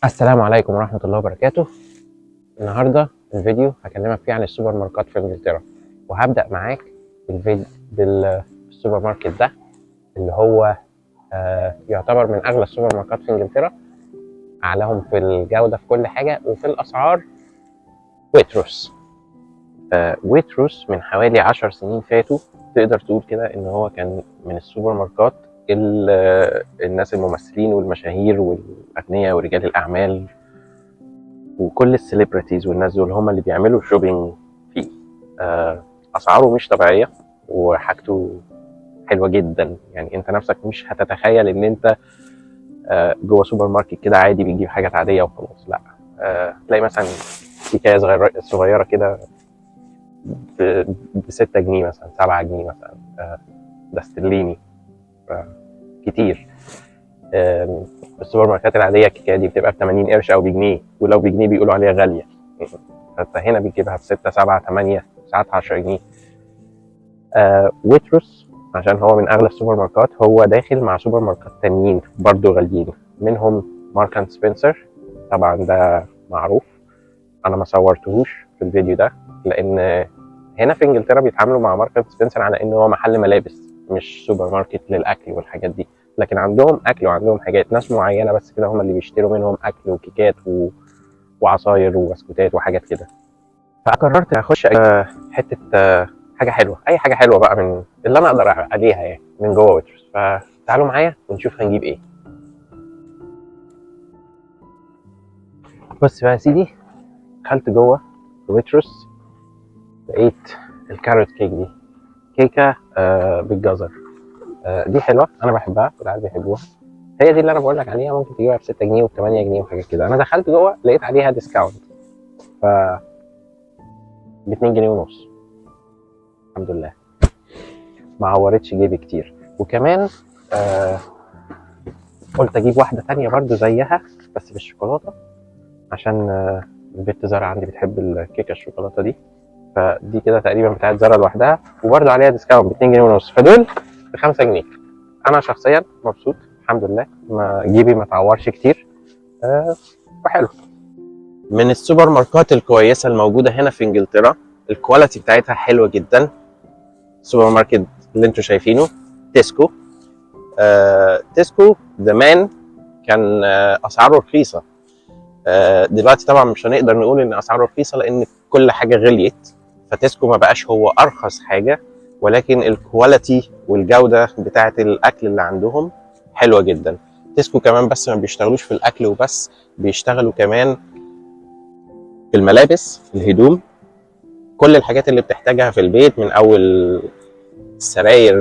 السلام عليكم ورحمة الله وبركاته. النهاردة الفيديو هكلمك فيه عن السوبر ماركت في انجلترا، وهبدأ معاك بالفيديو بالسوبر ماركت ده اللي هو يعتبر من أغلى السوبر ماركت في انجلترا، أعلاهم في الجودة في كل حاجة وفي الأسعار. ويتروس. ويتروس من حوالي 10 سنين فاتوا تقدر تقول كده إن هو كان من السوبر ماركات الناس الممثلين والمشاهير والأغنياء ورجال الأعمال وكل ال celebrities والناس دول هم اللي بيعملوا shopping فيه. أسعاره مش طبيعية وحاجته حلوة جدا، يعني أنت نفسك مش هتتخيل إن أنت جوه سوبر ماركت كده عادي بتجيب حاجات عادية وخلاص. لا، تلاقي مثلا كيكاية صغيرة كده ب6 جنيه مثلا، 7 جنيه مثلا، ده استرليني، كتير. السوبر ماركتات العادية الكيكاية دي بتبقى ب 80 قرش أو بجنيه، ولو بجنيه بيقولوا عليها غالية، فأنت هنا بتجيبها ب6 7 8 ساعات 10 جنيه. ويتروس عشان هو من أغلى السوبر ماركات، هو داخل مع سوبر ماركات تانيين برضو غاليين، منهم مارك اند سبنسر. طبعا ده معروف، أنا ما صورتهوش في الفيديو ده لأن هنا في إنجلترا بيتعاملوا مع مارك اند سبنسر على إنه هو محل ملابس مش سوبر ماركت للأكل والحاجات دي، لكن عندهم أكل وعندهم حاجات ناس معينة بس كده هم اللي بيشتروا منهم أكل وكيكات وعصاير وبسكوتات وحاجات كده. فقررت أخش حتة حاجة حلوة، أي حاجة حلوة بقى من اللي أنا أقدر عليها يعني من جوه ويتروس. فتعالوا معايا ونشوف هنجيب إيه. بص بقى يا سيدي، دخلت جوه ويتروس لقيت ال carrot cake دي، كيكة بالجزر، دي حلوة أنا بحبها والعيال بيحبوها. هي دي اللي أنا بقول لك عليها، ممكن تجيبها ب6 جنيه وب8 جنيه وحاجات كده. أنا دخلت جوه لقيت عليها discount ف ب2 جنيه ونص، الحمد لله ما عورتش جيبي كتير. وكمان قلت أجيب واحدة تانية برضو زيها بس بالشوكولاتة، عشان البت زارا عندي بتحب الكيكة الشوكولاتة دي، فدي كده تقريبا بتاعت زارا لوحدها، وبرضو عليها discount ب2 جنيه ونص، فدول ب5 جنيه. أنا شخصيا مبسوط الحمد لله، ما جيبي ما تعورش كتير، وحلو. من السوبر ماركات الكويسة الموجودة هنا في إنجلترا، ال quality بتاعتها حلوة جدا. السوبر ماركت اللي انتوا شايفينه تيسكو. تيسكو زمان كان أسعاره رخيصة. دلوقتي طبعا مش هنقدر نقول إن أسعاره رخيصة لأن كل حاجة غليت، فتيسكو ما بقاش هو أرخص حاجة، ولكن ال quality والجودة بتاعت الأكل اللي عندهم حلوة جدا. تيسكو كمان بس ما بيشتغلوش في الأكل وبس، بيشتغلوا كمان في الملابس، في الهدوم، كل الحاجات اللي بتحتاجها في البيت، من أول السراير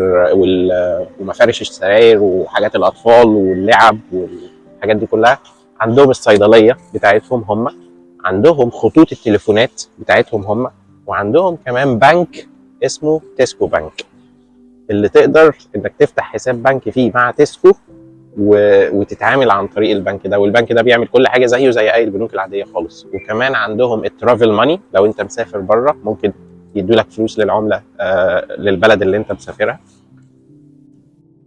ومفارش السراير وحاجات الأطفال واللعب والحاجات دي كلها. عندهم الصيدلية بتاعتهم هم، عندهم خطوط التليفونات بتاعتهم هم، وعندهم كمان بنك اسمه تيسكو بنك، اللي تقدر انك تفتح حساب بنك فيه مع تيسكو وتتعامل عن طريق البنك ده، والبنك ده بيعمل كل حاجة زيه زي اي البنوك العادية خالص. وكمان عندهم ال travel money، لو انت مسافر بره ممكن يدوا لك فلوس للعملة للبلد اللي انت مسافرها.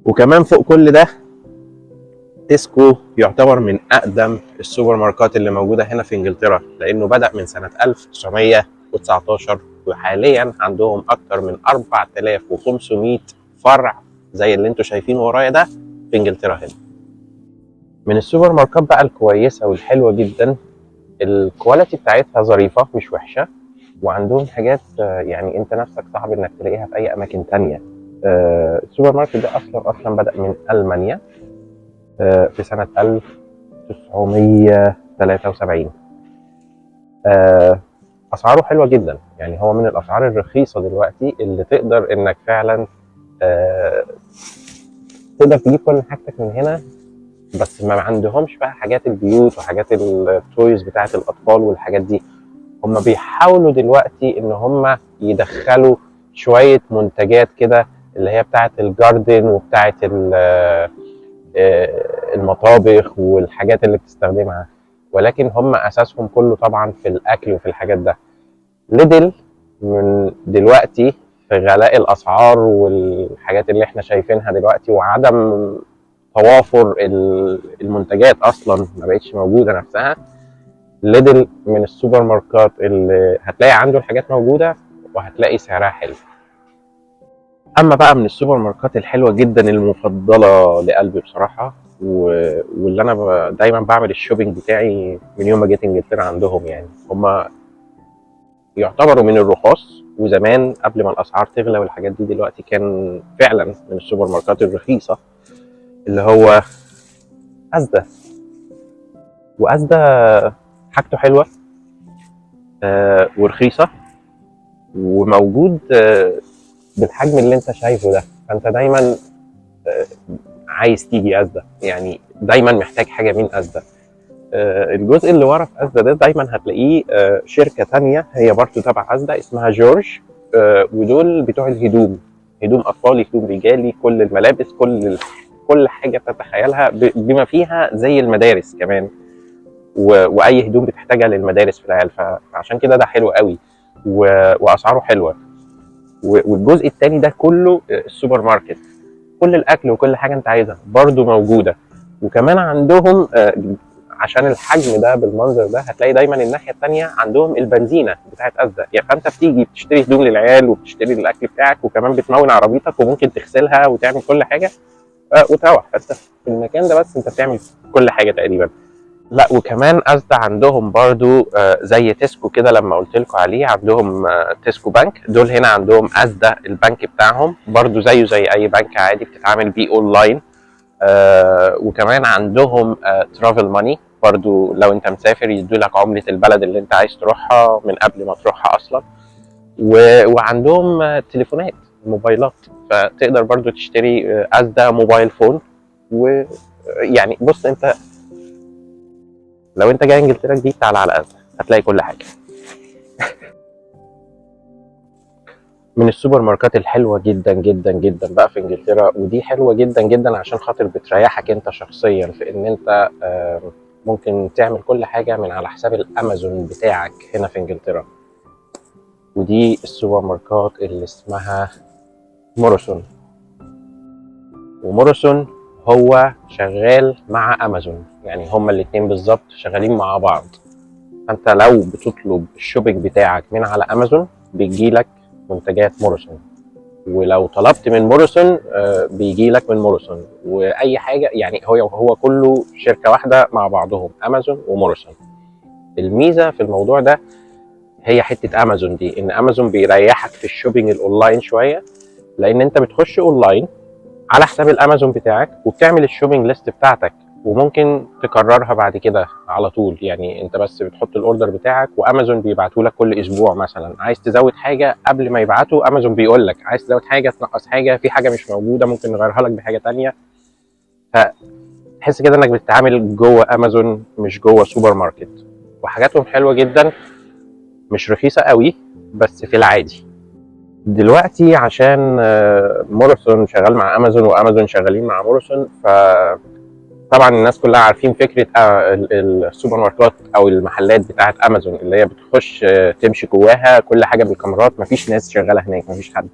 وكمان فوق كل ده تيسكو يعتبر من اقدم السوبر ماركات اللي موجودة هنا في انجلترا، لانه بدا من سنة 1919، وحاليا عندهم اكتر من 4500 فرع زي اللي انتوا شايفينه ورايا ده في انجلترا هنا. من السوبر ماركات بقى الكويسة والحلوه جدا، ال quality بتاعتها ظريفة مش وحشة، وعندهم حاجات يعني انت نفسك صعب انك تلاقيها في اي اماكن تانية. السوبر ماركت ده اصلا بدا من المانيا، في سنة 1973. اسعاره حلوة جدا، يعني هو من الاسعار الرخيصة دلوقتي اللي تقدر انك فعلا تقدر تجيب كل حاجتك من هنا. بس ما عندهمش بقى حاجات البيوت وحاجات ال toys بتاعت الاطفال والحاجات دي. هم بيحاولوا دلوقتي ان هم يدخلوا شوية منتجات كده اللي هي بتاعت ال garden وبتاعت المطابخ والحاجات اللي بتستخدمها، ولكن هم اساسهم كله طبعا في الاكل وفي الحاجات ده. ليدل من دلوقتي في غلاء الاسعار والحاجات اللي احنا شايفينها دلوقتي وعدم توافر المنتجات اصلا ما بقتش موجودة نفسها. ليدل من السوبر ماركت اللي هتلاقي عنده الحاجات موجودة وهتلاقي سعرها حلو. اما بقى من السوبر ماركت الحلوة جدا المفضلة لقلبي بصراحة، واللي انا دايما بعمل ال shopping بتاعي من يوم ما جيت انجلترا عندهم، يعني هم يعتبروا من الرخاص، وزمان قبل ما الاسعار تغلى والحاجات دي، دلوقتي كان فعلا من السوبر ماركت الرخيصة، اللي هو ازدا. وازدا حاجته حلوة ورخيصه، وموجود بالحجم اللي انت شايفه ده. فانت دايما عايز تيجي ازدا، يعني دايما محتاج حاجة من ازدا. الجزء اللي ورا في ازدا ده دايما هتلاقيه شركة تانية هي برضو تبع ازدا اسمها جورج، ودول بتوع الهدوم، هدوم اطفالي، هدوم رجالي، كل الملابس، كل حاجة تتخيلها بما فيها زي المدارس كمان، واي هدوم بتحتاجها للمدارس في العيال. فعشان كده ده حلو قوي واسعاره حلوة. والجزء الثاني ده كله السوبر ماركت، كل الاكل وكل حاجة انت عايزها برضو موجودة. وكمان عندهم عشان الحجم ده بالمنظر ده هتلاقي دايما الناحية الثانية عندهم البنزينه بتاعت ازدا، يعني فانت بتيجي بتشتري هدوم للعيال وبتشتري الاكل بتاعك، وكمان بتمون عربيتك وممكن تغسلها وتعمل كل حاجة وتروح. فانت في المكان ده بس انت بتعمل كل حاجة تقريبا. لا وكمان ازدا عندهم برضو زي تسكو كده لما قلت لكم عليه، عندهم تسكو بنك. دول هنا عندهم ازدا البنك بتاعهم برضو زيه زي اي بنك عادي بتتعامل بيه اونلاين. وكمان عندهم travel money برضو، لو انت مسافر يدوا لك عملة البلد اللي انت عايز تروحها من قبل ما تروحها اصلا. وعندهم تليفونات موبايلات، فتقدر برضو تشتري ازدا mobile phone. ويعني بص، انت لو انت جاي انجلترا جديد تعال على ازدا هتلاقي كل حاجة. من السوبر ماركت الحلوة جدا جدا جدا بقى في انجلترا، ودي حلوة جدا جدا عشان خاطر بتريحك انت شخصيا في ان انت ممكن تعمل كل حاجة من على حساب الامازون بتاعك هنا في انجلترا. ودي السوبر ماركت اللي اسمها موريسون. وموريسون هو شغال مع امازون، يعني هما الاتنين بالظبط شغالين مع بعض. فانت لو بتطلب ال shopping بتاعك من على امازون بيجيلك منتجات موريسون، ولو طلبت من موريسون بيجيلك من موريسون واي حاجة. يعني هو كله شركة واحدة مع بعضهم، امازون وموريسون. الميزة في الموضوع ده هي حتة امازون دي، ان امازون بيريحك في ال shopping ال online شوية، لان انت بتخش اونلاين على حساب الامازون بتاعك وبتعمل ال shopping list بتاعتك، وممكن تكررها بعد كده على طول. يعني انت بس بتحط ال order بتاعك وامازون بيبعته لك كل اسبوع. مثلا عايز تزود حاجة قبل ما يبعته امازون بيقول لك عايز تزود حاجة، تنقص حاجة، في حاجة مش موجودة ممكن نغيرها لك بحاجة تانية. فتحس كده انك بتتعامل جوه امازون مش جوه سوبر ماركت. وحاجاتهم حلوة جدا، مش رخيصة قوي بس في العادي. دلوقتي عشان موريسون شغال مع امازون وامازون شغالين مع موريسون، ف طبعا الناس كلها عارفين فكرة السوبر ماركت او المحلات بتاعه امازون اللي هي بتخش تمشي جواها كل حاجة بالكاميرات، مفيش ناس شغالة هناك، مفيش حد.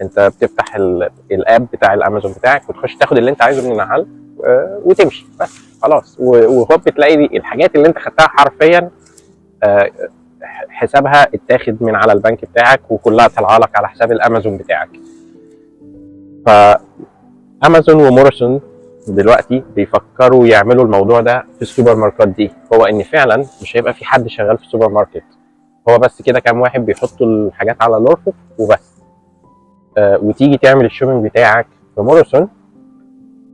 انت بتفتح ال app بتاع الامازون بتاعك وتخش تاخد اللي انت عايزه من المحل وتمشي بس خلاص. وهوب بتلاقي الحاجات اللي انت خدتها حرفيا حسابها اتاخد من على البنك بتاعك وكلها طالعه لك على حساب الامازون بتاعك. فامازون وموريسون دلوقتي بيفكروا يعملوا الموضوع ده في السوبر ماركت دي، هو ان فعلا مش هيبقى في حد شغال في السوبر ماركت، هو بس كده كام واحد بيحطوا الحاجات على الارفف وبس. وتيجي تعمل ال shopping بتاعك في موريسون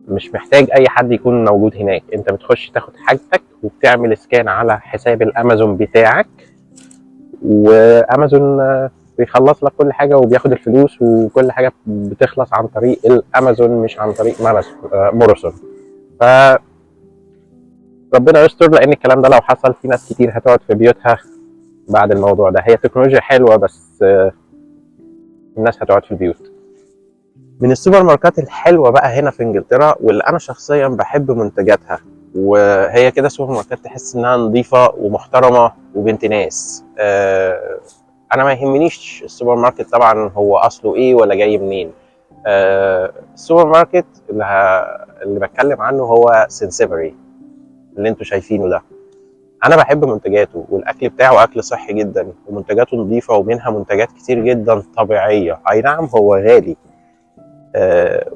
مش محتاج اي حد يكون موجود هناك، انت بتخش تاخد حاجتك وبتعمل scan على حساب الامازون بتاعك، وامازون بيخلص لك كل حاجة وبياخد الفلوس، وكل حاجة بتخلص عن طريق الامازون مش عن طريق موريسون. ف ربنا يستر، لان الكلام ده لو حصل في ناس كتير هتقعد في بيوتها بعد الموضوع ده. هي تكنولوجيا حلوة بس الناس هتقعد في البيوت. من السوبر ماركات الحلوة بقى هنا في انجلترا واللي انا شخصيا بحب منتجاتها، وهي كده سوبر ماركات تحس انها نظيفة ومحترمه وبنت ناس. انا ما يهمنيش السوبر ماركت طبعا هو اصله ايه ولا جاي منين، السوبر ماركت اللي بتكلم عنه هو سينسبري اللي انتوا شايفينه ده. انا بحب منتجاته، والاكل بتاعه اكل صحي جدا، ومنتجاته نظيفة، ومنها منتجات كتير جدا طبيعية. اي نعم هو غالي،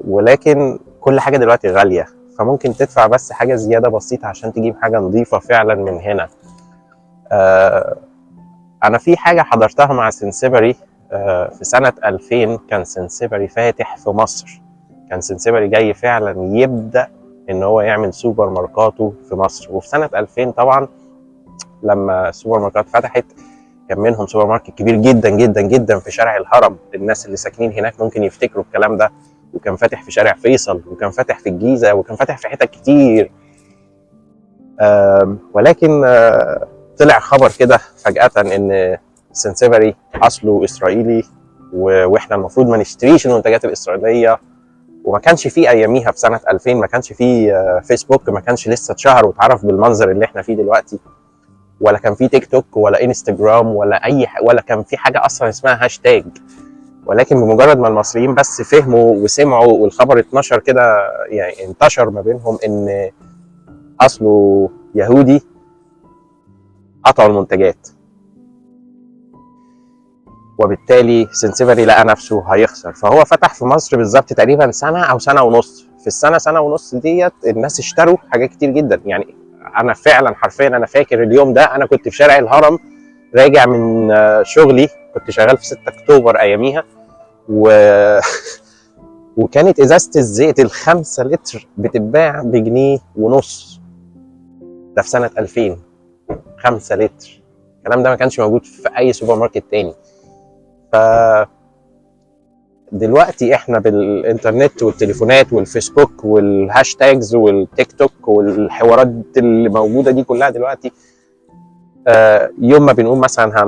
ولكن كل حاجة دلوقتي غالية، فممكن تدفع بس حاجة زيادة بسيطة عشان تجيب حاجة نظيفة فعلا من هنا. انا في حاجة حضرتها مع سنسبري في سنة 2000. كان سنسبري فاتح في مصر، كان سنسبري جاي فعلا يبدا ان هو يعمل سوبر ماركاته في مصر. وفي سنة 2000 طبعا لما السوبر ماركات فتحت، كان منهم سوبر ماركت كبير جدا جدا جدا في شارع الهرم. الناس اللي ساكنين هناك ممكن يفتكروا الكلام ده. وكان فاتح في شارع فيصل، وكان فاتح في الجيزة، وكان فاتح في حتت كتير. ولكن طلع خبر كده فجأة ان سنسبري اصله اسرائيلي، واحنا المفروض ما نشتريش المنتجات الاسرائيلية. وما كانش فيه اياميها في سنة 2000 ما كانش فيه فيسبوك، ما كانش لسه اتشهر واتعرف بالمنظر اللي احنا فيه دلوقتي، ولا كان فيه تيك توك ولا انستجرام ولا اي ولا كان في حاجة اصلا اسمها هاشتاج. ولكن بمجرد ما المصريين بس فهموا وسمعوا والخبر اتنشر كده، يعني انتشر ما بينهم ان اصله يهودي، قطعوا المنتجات، وبالتالي سنسيفري لقى نفسه هيخسر. فهو فتح في مصر بالظبط تقريبا سنة او سنة ونص. في السنة سنة ونص ديت الناس اشتروا حاجات كتير جدا. يعني انا فعلا حرفيا انا فاكر اليوم ده، انا كنت في شارع الهرم راجع من شغلي، كنت شغال في 6 اكتوبر اياميها، وكانت ازازة الزيت ال5 لتر بتتباع بجنيه ونص. ده في سنة 2000، 5 لتر. الكلام ده ما كانش موجود في اي سوبر ماركت تاني. ف دلوقتي احنا بالانترنت والتليفونات والفيسبوك وال hashtags والتيك توك والحوارات اللي موجودة دي كلها دلوقتي، يوم ما بنقول مثلا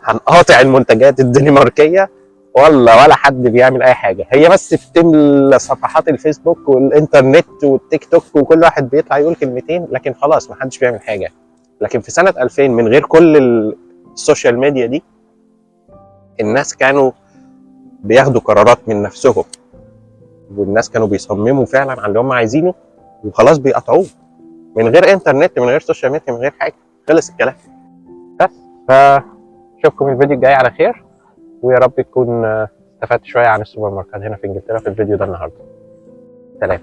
هنقاطع المنتجات الدنماركيه، والله ولا حد بيعمل اي حاجة. هي بس بتملى صفحات الفيسبوك والانترنت والتيك توك، وكل واحد بيطلع يقول كلمتين، لكن خلاص ما حدش بيعمل حاجة. لكن في سنة 2000 من غير كل ال social media دي، الناس كانوا بياخدوا قرارات من نفسهم، والناس كانوا بيصمموا فعلا على اللي هم عايزينه وخلاص بيقطعوه من غير انترنت، من غير social media، من غير حاجة. خلص الكلام. بس فاشوفكم الفيديو الجاي على خير، ويا رب تكون استفدت شوية عن السوبر ماركت هنا في انجلترا في الفيديو ده النهارده. سلام.